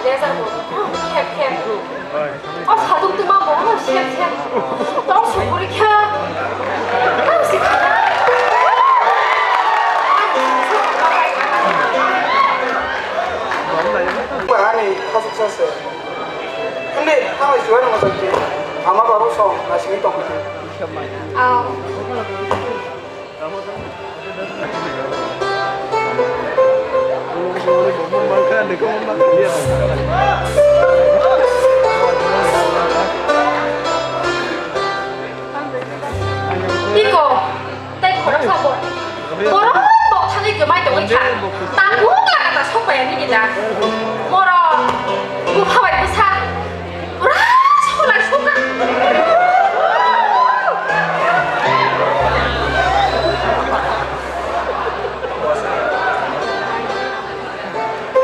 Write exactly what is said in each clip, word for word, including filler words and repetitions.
Lejar bo, hmm, khep khep. O satung tuma bo, hmm, sep sep. Tong sukuri khe. Tong si khe. Ani khasuk sa se. Hindi, thanglai chuwai rwma sakti. Ama babu song, nasingwi tongkha. Aw. Iko, tei khoroksa bo. Borok bo thani kwmai tongwi kha. Tabuk lagata sok bai ani gita. Borok bupha bai bwsa. Pura sokolai soka.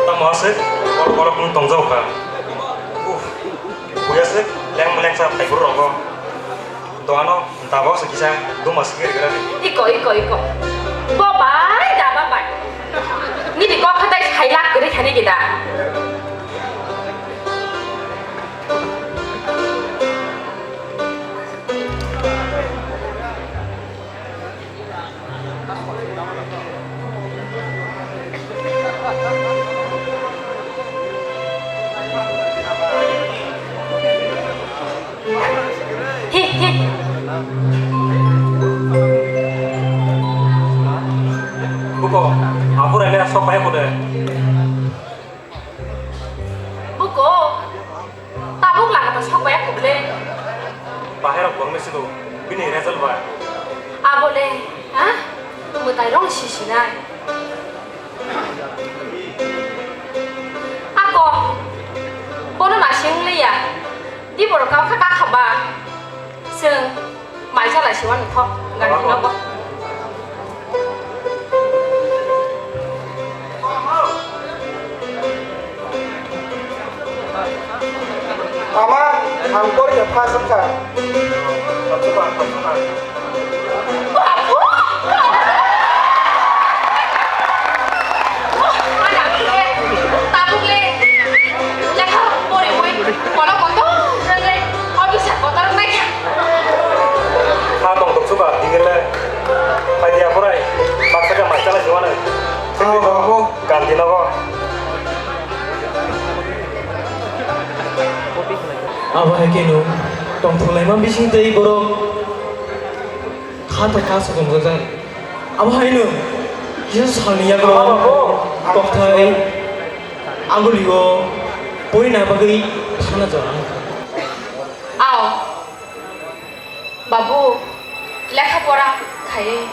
Tamo aswk borok borok kunu tongjao kha. Uff, buya swk leng lengsa phaibrwk rogo. Doano tabok se kisa duma sikir gira. Iko, iko, iko. Bo bai da ba bai. Nini kok khatai sailak giri khani gida. Hi, hi. Buko, aphuru ene sok pai kode. Buko, tabuk lama to sok pai kode. Bahai rok bongni sido, bini result bai. Abole, ha? Mwtai rong si sinai. Ako, bono nasing liya. Di borok kau kha kakha ba. Seng, mai chala siwan kho, ganti nogo. Ama, ang porikha pass wngkha. Tabuk le, lekha poriwi, kono kotor wngwi, officer kotor wngnaikha. Kha tong toksuka, tingile, phai dia porai, baksa khe mai chala siwano. Ganti nogo. Abo hai khe no tongthok laima bising tei borok kha to kha sokom rwjak. Abo hai no kisa salni yago kokthai agulio porina bagwi thana jora wngkha. Ao. Babu, lekha pora khaiwi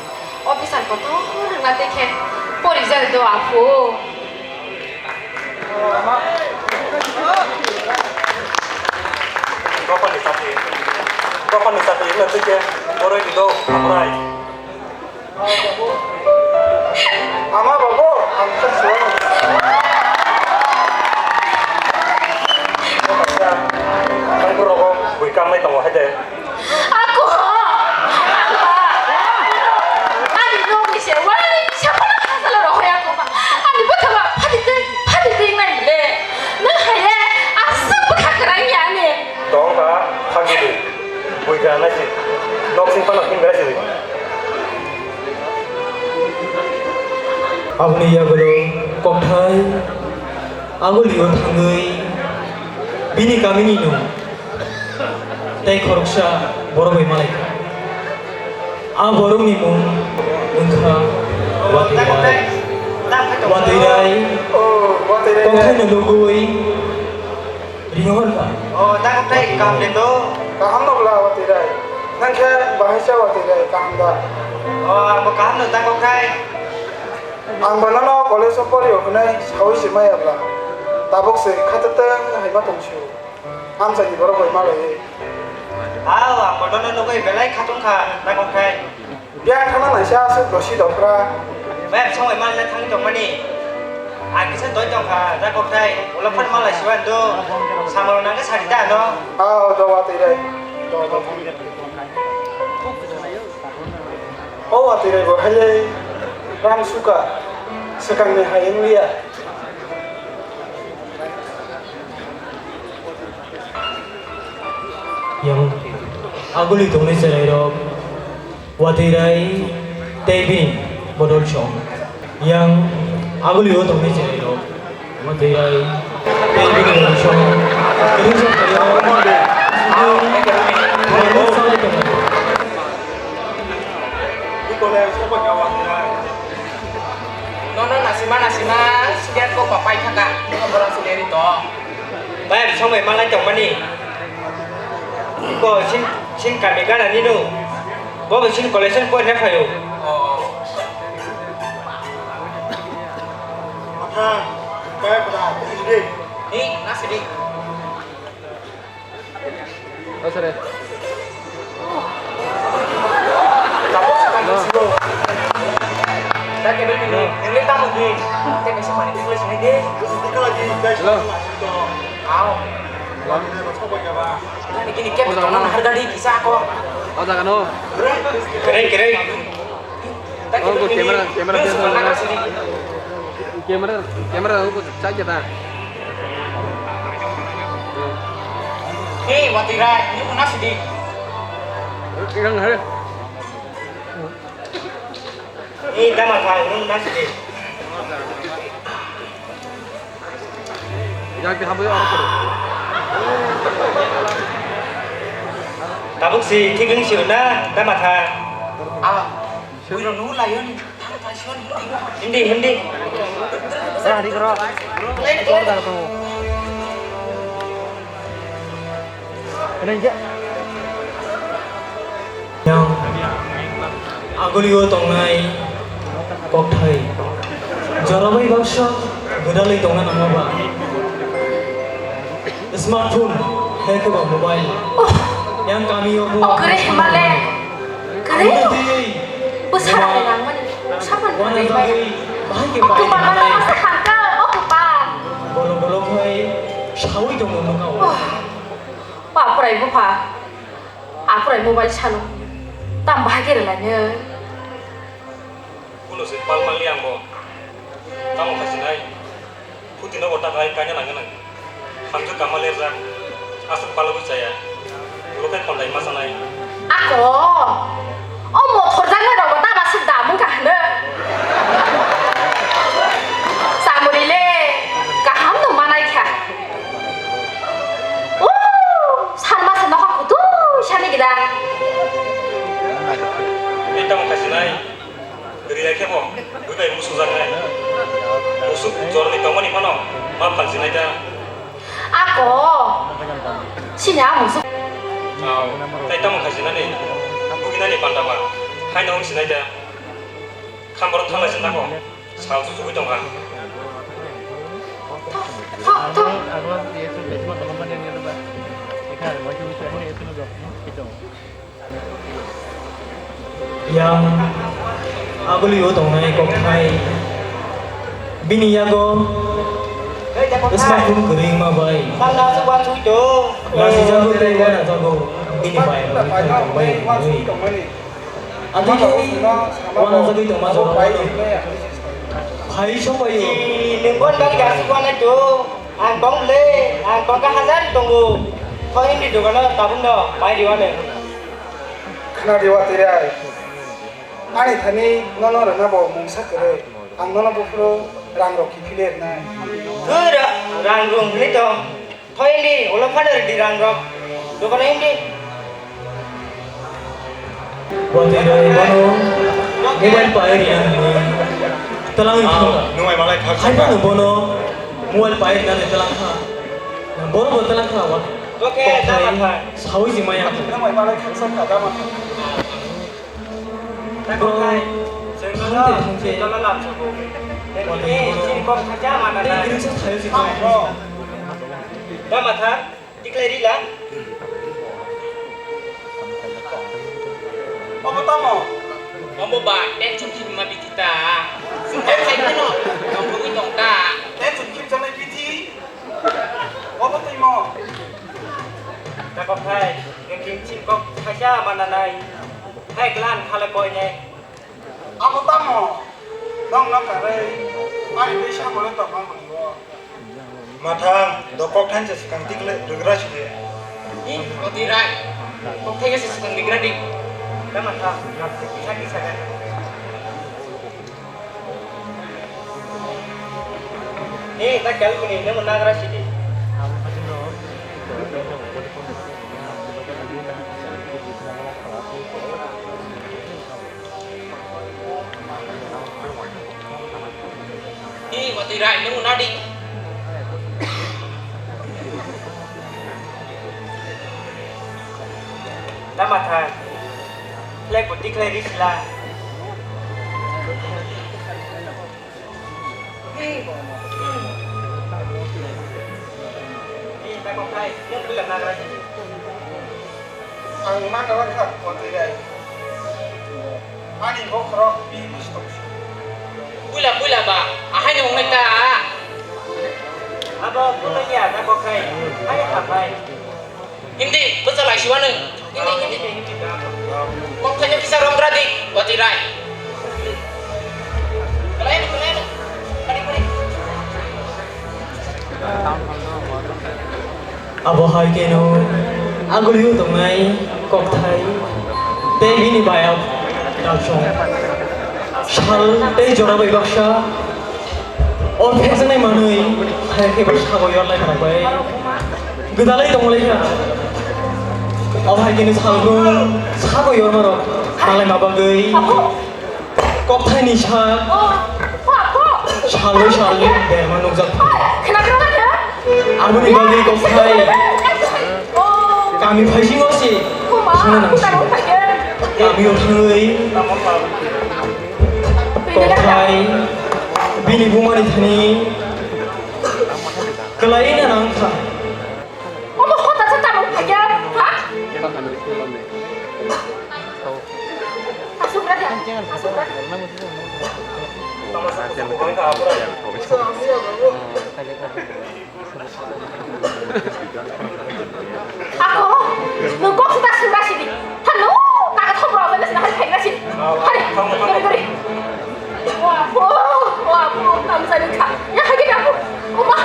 officer kotor wngna tei khe porijak do, apu. Dophani chati, dophani chati wngna tei khe boroi ni do, apurai. Ama babu, ang khe suwai. Ang borok bui kangnai tongo hai de. Ako! Ako! Ani nokni se waisa phano hasalo rohoi ako ba. Ani bwkha ba phadi twi, phadi twi nai le. Nang hai le aswk bwkha kwrang ya ani. Tong ba phagi di. Bui kangnai si. Nok sing phano him gra si. Aboni yagulo kokthai agulio thangwi bini kamini no tei khoroksa borok bai malaikha. A borokni mung wngkha Watwi Rai. Watwi Rai kokthai no nugwi Ringo hwn ba? O, da kok tai kam de do. Kaham no bla, Watwi Rai. Nang khe bahai sa, Watwi Rai, kaham da? O, ang bo kaham no da kok tai. Ang bo nono college o pori o hwnwi sawi se maya bla. Tabuk se khatatang hai ma tong sio. Amchai ni borok bai ma lai. Hao, ang bo nono nugwi belai khatung kha, da kok tai. Biyang thangna naisa aswk dosi dophra. Bai, bwsang bai manle thangwi tongmani. Ang kisa doi tongkha, da kokthai. Ulo phano malai siwan do. Samaro nangkhe sari da ano. Ah, do Watwi Rai. Do, do. O Watwi Rai bo haile rang suka. Swkangni hai wngliya. Yang aguli tongnai cherairok watwi rai tei bini bodol song. Yang aguli o tongnai cherairok watwi rai tei bini bodol song. Kwrwngsa khaio. Nono nasima nasima sider ko papai thaka. Nono borok sider to. Bai, song bai malai tongmani. Ko sin, sin kami gana nino. Bo bo sin collection ko ne phayo. Oh. Matha, kaya pura, ini deh. Ni, nasi deh. Oh, sorry. Tabuk si tamo si lo. Dah kebel kini, ini tamo di. Teh mesti mani dulu sini deh. Hello. Aw. Hello. Ini kini kebel Oh, kono jaga. Nahar gadi kisa ako. Oh, jaga no. Keren, keren. Oh, ko camera, camera dia sana. Camera, camera ko charge ta. Hei, watira, ini mana sih di? Yang hari. Hei, dama kau, ini mana sih di? Yang di hambai orang. Tabuk si, thik wng si na, dama kha. Ah. Hindi, hindi. Yang agulio tongnai kokthai. Jorabai baksa gwdalwi tongna nangma ba. Smartphone, hai khe ba mobile. Oh. Yang kami o Oh, kere himale. Kere? Bwsa rok nangmani. Bwsa man wana bagwi bahai khe bai. Kupal mana masa hangka, oh, kupal. Bolong bolong khai sawi tongo nokao. Oh. Ba, apurai bupha. Apurai mobile salo. Tam bahai khe rwlainai. Kuno se pal mangli ang bo. Tamo khasinai. Khuti no bo ta khai kaina nang nang. Hamjwk kama lerjak. Aswk palwi chaya. Ulo khai khondai ma sanai. Ako. O mothor jaknai rok bo ta aswk damung kha hwno. Samuri le. Kaham no manai kha. O. San masa nokha kutu sani gida. Ei tamo khasinai. Rilai khe bo, bui bai musujaknai. Musuk jorni tongmani phano ma phalsinai da. Ako, sini a musuk. Aw, tai tamo khaisinani, buginani panda ba, haino wngsinai da. Khamborok thanglai se tako, sal suchugwi tongkha. Thok, thok. Yang agulio tongnai kokthai bini yago smartphone kwrwi ma bai. Lasijago tei wanajago bini bai rwui tongbai rwui. Atwi khe wanajagwi tongma jorao phai songbaio. Nungbo nang jasuk wanai to. Ang tong le, ang tongka hajar tongo. Thoi hindi dogano tabukno pai riwano. Khna diwa tirai. Ani thani nono rwna bo mungsa kwrwi. Ang nono buphuru rang rok kiphilwi rwnai. Thwi ra-, rang rung hwnwi tong. Thoi hindi, ulo phano rwdi rang rok. Dogano hindi. Watwi roi bono mobile pai rina hwnwi twlang thangkha. Nung ai malai khak Hai phano bono mobile pai rina hwnwi twlang kha. Bono bo twlang kha, wa. Okay, kokthai tama thai. Sawi si maya. Nung ai malai khak sakha, tama thai. Bro, thangte, thangte. Tei kwrwngsa thaio si tong. Tama thai. Tiklai rila. Omo tamo? Omo ba, tension khibima bithi ta. Sungkha khai kheno, tongthogwi tong ta. Tension khibjaknai bithi? Obo twi mo? Takhok khai, nokni bsing kok khaisa mananai. Hai glan khala koinai. Abo tamo? Nokno karwi ani twi samungno tongma mwngo. Mathang, dokok thansa swkang tikle rwgra sidi. Ni, rwdi rai. Kok thai se swkang ni gradi. Tama tha. Sakhi sakha. Ni ta kal kuni ne mo nagra sidi. Hi, watwi rai, nung nadi. Tama thang. Khlai buti khlai ri sila. Ang ma nagra kha, watwi rai. Ani bokhorok bi bish tong si. Puila, puila ba, ahai ni wngnai ta. Abo puila ya, ta kokhai, hai hapai. Hindi, bwsa lai siwano. Hindi, hindi. Kok thaino kisa rom gradi, watwi rai. Kalai, kalai. Kari, kari. Abo hai keno agulio tongnai kokthai tei bini bayap dalsong sal tei jora bai baksa o phekjaknai manwi hai khe bo sago yorlai kha bai gwdalai tonglaikha. Abo hai keno salbrum sago yormarok nanglaima bagwi. Kokthai ni sak. Oh, oh, oh. Salwi salwi berma nukjak. Oh, khna khna khna. Aboni bagwi kokthai. Oh. Kami phaisingo se. Oh, ma, thangna nangsi. Khna khna khna. Kami o thangwi. Kokthai. Bini bumani thani. Kwlai na nangkha. Omo hota sa tamo phaiya, ha? Asukra dia, asukra. Ako, nung kok sudah sudah sini. Hanu, kaka thom rok na sini hari phaikra sini. Hari, gori gori. Wah, wah, wah, tamsa ni kha. Ya, hagi dapu. Oma.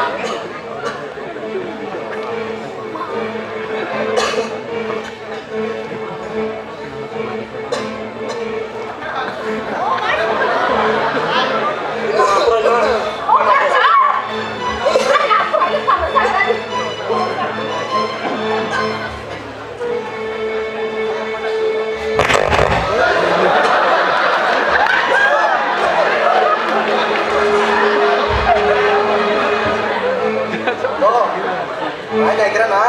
Ai, naigra na.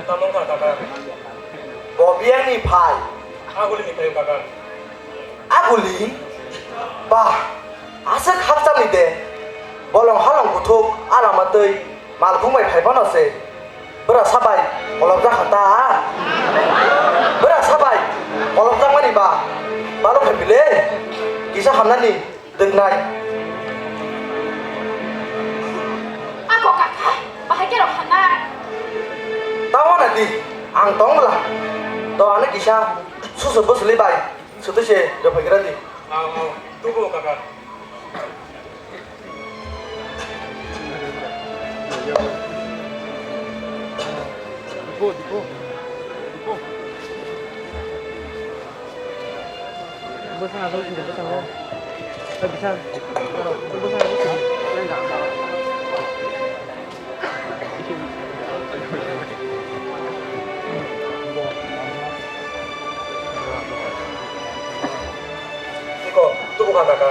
Tamo wngkha kaka. Bo biyangni phai. Agulini phai kaka. Aguli? Bah, aswk hakchalni de. Bolong halong kuthuk, alama twi, malkhung bai phai phano se. Bwrasa bai kolobjak kha ta? Bwrasa bai kolobjakmani ba balok hai bile kisa hamnani dwknai. Ako kaka, bahai khe rok hanai. Tamo na di, ang tong bwla. Do ano kisa susu bwswli bai swtwi se rw phaigra di. Ang, ang, tubu kaka. Bwswng aswk sidi bwskango. Bwswng aswk sidi. Iko, tuku kha kaka.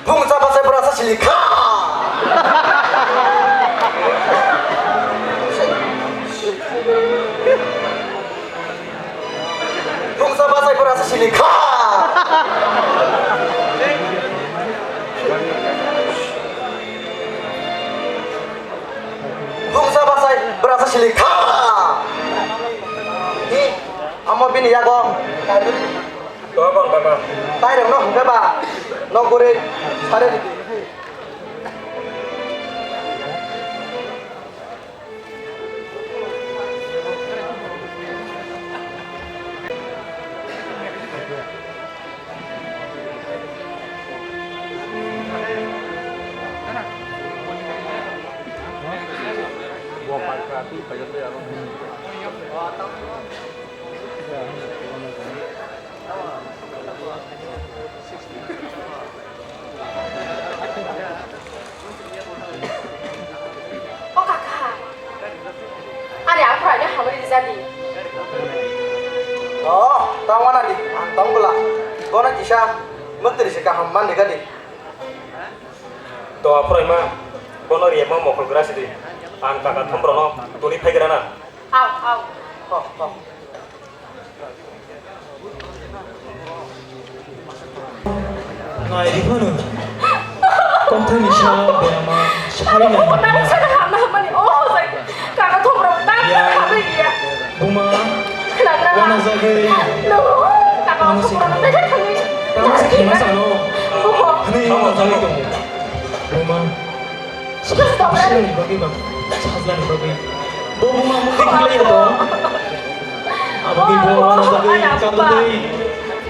Bung chapa chai bwrasa sili kha. Kha! Bungsa basai brasa sili kha! Hi, amo bini yago. Tobong kaka. Tai rok no hwnkhe ba, no guri sare ridi. O kaka, ani aphuru ani hamari rijadi. Oh, tamo nadi, ang tong bwla. Bono kisa mwtwrwi se kaham man rikadi. To aphuru ima, bono riyama mokol gra sidi. Ang kaka thomprono tuli phaigrana. Au, au. Ho, ho. Nai di phano. Kokthai ni sa berama sari nai. Nang sana hamna hamani. Oh, sai. Kaka thomprok nang Ya. Hamri dia. Buma. Khna gra. Wana jagwi. No. Kaka Tamo se thomprok khna. Nang thangwi. Tamo se khna sano. Oh. Hane wana jagwi tongo. Buma. Sajlani bagwi ba, sajlani bagwi. Bo buma mungwi khlaiya to. Aboni bo wana bagwi kadodwi.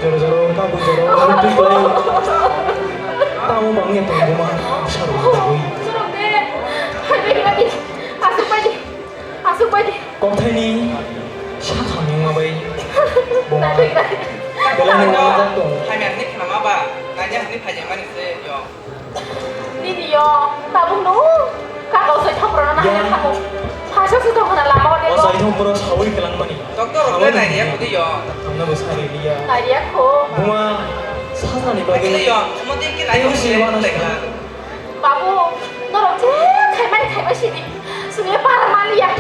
Joro joro kabui joro rutwi khlaio. Tamo bangya to buma bwsarokni bagwi. Kokthai ni sakhamni wngma bai buma belai no wanajak tongo. Hamya hwnwi khnama ba, nanya hwnwi phaijak mani se yong. Nini yo, tabuk no, kaka usai thopra na Ya. Hanya thamu. Phasa se tong hana lama o O dego. Sai thopra sawi kelang mani. Doctor rok le nai riya kudi yo. Tamna bo sari liya. Nai riya kho. Buma, sajlani bagwi. Kile yo, mo din ki nai Tei yo si wana lai sa. Kla. Babu, norok je khaimani khaimai sidi. Sini para maliya.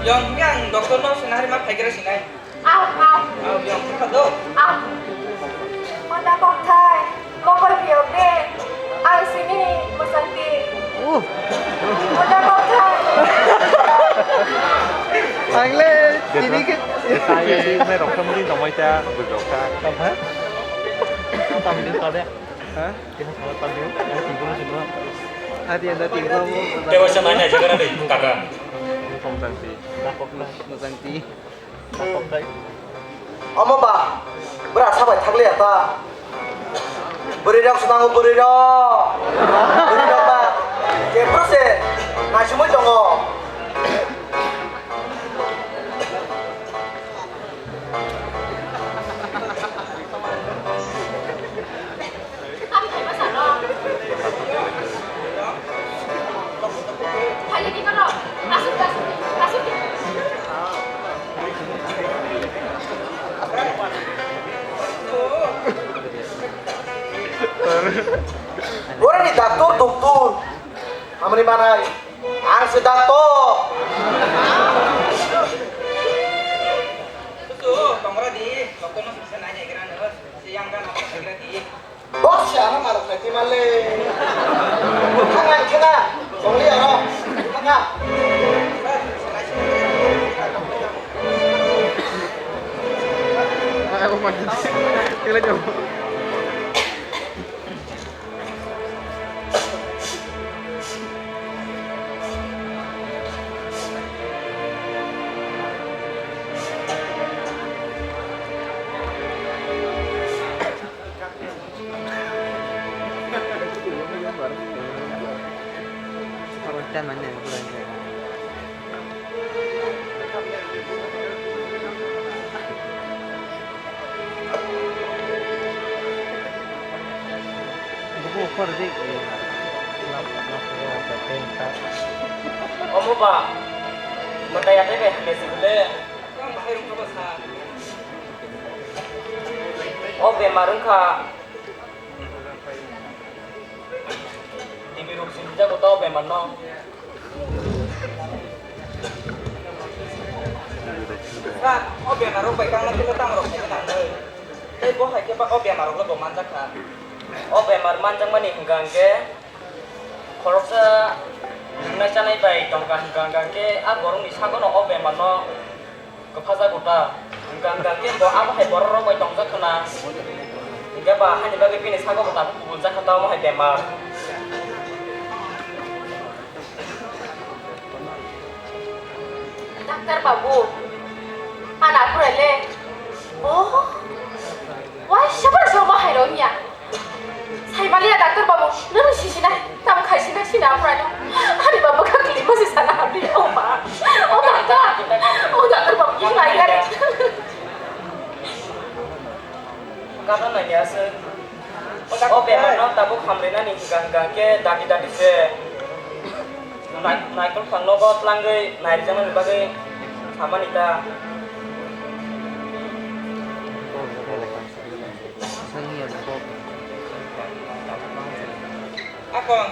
Yong yang doctor no sinari ma phaigra sinai. Au, au. Au, yang kha do. Au. Mata kokthai, mokol phiyok de. Ang sini mwchangti. Uh. Mata kokthai. Ang le, tini ke. Saya ini rokam di nomor saya berdoa. Apa? Apa dia tadi? Hah? Ini kalau tadi, yang timbul semua. Hati ada timbul. Dewa sama aja kan ada kakak. Mosangti. Mosangti. Omo ba, bwrasa bai thakliya ta. Bwrwi rok swnango, bwrwi rok. Bwrwi rok ba, jephuru se naisingwi tongo. Boroni doctor, doctor. Hamri manai. Ang se doctor. Susu, tongra di. Doctor no sukse nai nai gra no. Si yang gra no nai gra di. Bok si ano marok nai ti male. Thang ang khena. Songli ano. Thang ang. Ay, ako man. Kailan yung Omo ba, mwtai atai bai hamya se bwle. O bemar wngkha. T B rok sini jago tao bemar no. Sir, o bemar rok bai kangna khe tamo rok khe nang nai. Tei bo hai khe ba o bemar rok bo manjak kha. O bemar manjakmani hwnkha hwnkhe khoroksa nwngnai chanai bai tongkha hwnkha hwnkha khe a borokni sagono o bemarno kwphajago ta. Hwnkha hwnkha khe bo abo hai borok rok bai tongjak khna. Hwnkhe ba haini bagwi bini sago bo tabuk kubul jak kha ta omo hai bemar. Doctor babu, ana pura le. Oh, wai sabar sabar hai rong ya. Sai baliya doctor babu, nang sisi nai, tam khai sina sina pura no. Ani babu ka kli masi sana habli, oh ma, oh doctor, oh doctor babu, yung lai gari. Kata nang ya se. O bemar no tabuk hamrinani hwnkha hwnkha khe dati dati se nai-, naikol phang nogo tlangwi nairijak nani bagwi samani ta. Akon.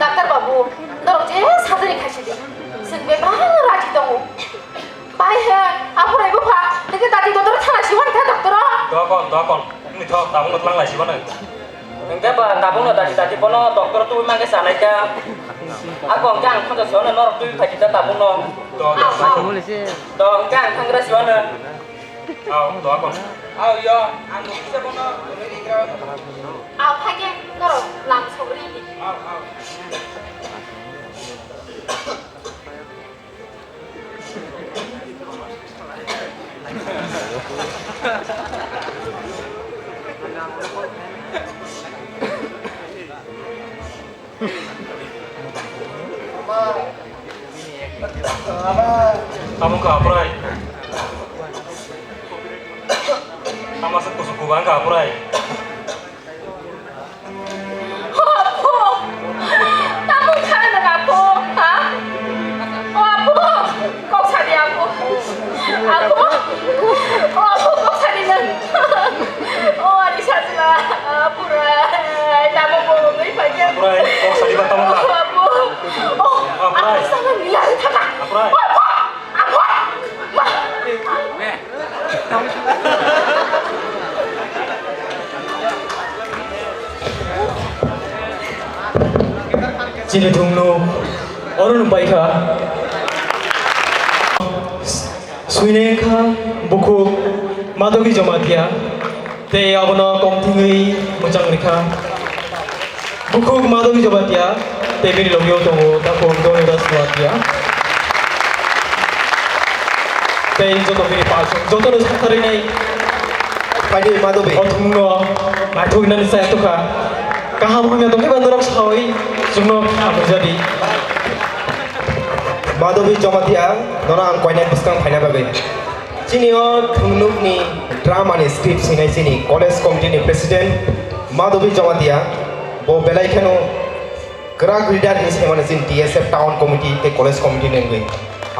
Doctor babu, norok je surgery khaisidi. Chwng bebak raji tongo. Bai he, aphuru ibu pha, teke dati doctor thana siwan kha doctor. Dokon, dokon. Ni thok, tabung tlang lai siwan. Engke ba tabung no dati dati bono doctor tu mangke sanai ka. Ako engke ang khonjo siwan norok tu phaji ta tabung no. Do, do. Do, engke ang thangra siwan. Aw, do akon. Aw, yo, ang bo kisa bono. Aw, phage, norok lam sogri. Aw, aw. Tamo ka aprai. Tamo se kusu kubang ka aprai. Apo! Tamo khana na apo, ha? O apo! Kok sadi apo. Apo! O apo, kok sadi nang. O ani sajla, apo ra. Tamo bo ngai pagi. Aprai, kok sadi ba tamo ka? O apo! O, aprai. Apo sama nila thata. Aprai. O apo! Chini thung nuk oro nung pai kha. Suinai kha bukhuk Madhabi Jamatia. Tei abono kongthingwi mwchang rikha. Bukhuk Madhabi Jamatia, tei bini logio tongo takhuk Donidas Jamatia. Tei joto bini palsong, jotono sakharinai. Phaidi Madhabi. O thumno naithok hinani saya tukha. Kaham hamya tongkhe ba norok sawi chwngno khamjadi. Madhabi Jamatia, nono ang koinai bwskang phaina bagwi. Chini o thungnukni drama ni script sinai chini college committee ni president Madhabi Jamatia, bo belai kheno kwrak leader hinwi saimano chini T S F town committee tei college committee ni wngwi.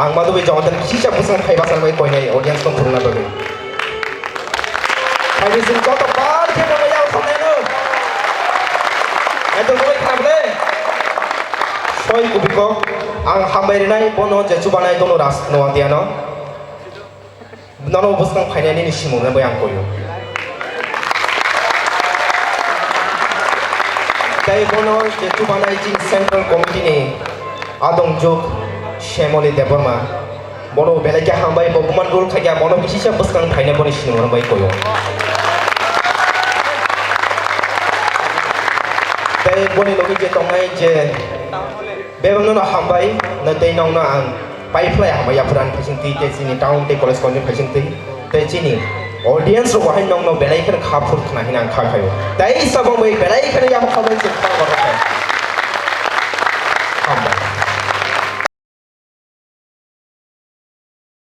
Ang Madhabi Jamatia ni kisa bwswng khai bachar bai koinai audience no phurungna bagwi. Phaidi chwng joto bari khe no yang thangnaino. Ekdom bai khna bwle. Soi kubiko ang hambai rinai bono je chubanai dono ras no atiano. Nono bwskang phainai nini simung bai ang koyo. Tei bono je chubanai chini Central Committee ni adong juk Shemoli Debbarma. Bono belai khe hambai bo buman rule khaikha bono kisa bwskang phainai boni simung bai koyo. Tei boni logi je tongnai je bebak nono hambai no tei nongno ang. Pai phlai hamya phuran phaising twi tei chini town tei college college phaising twi tei chini audience rok bahai nongno belai kheno kha phur khna hina ang kha khaio. Tei sabong bai belai kheno yamo kha bai chwng kha borok khe.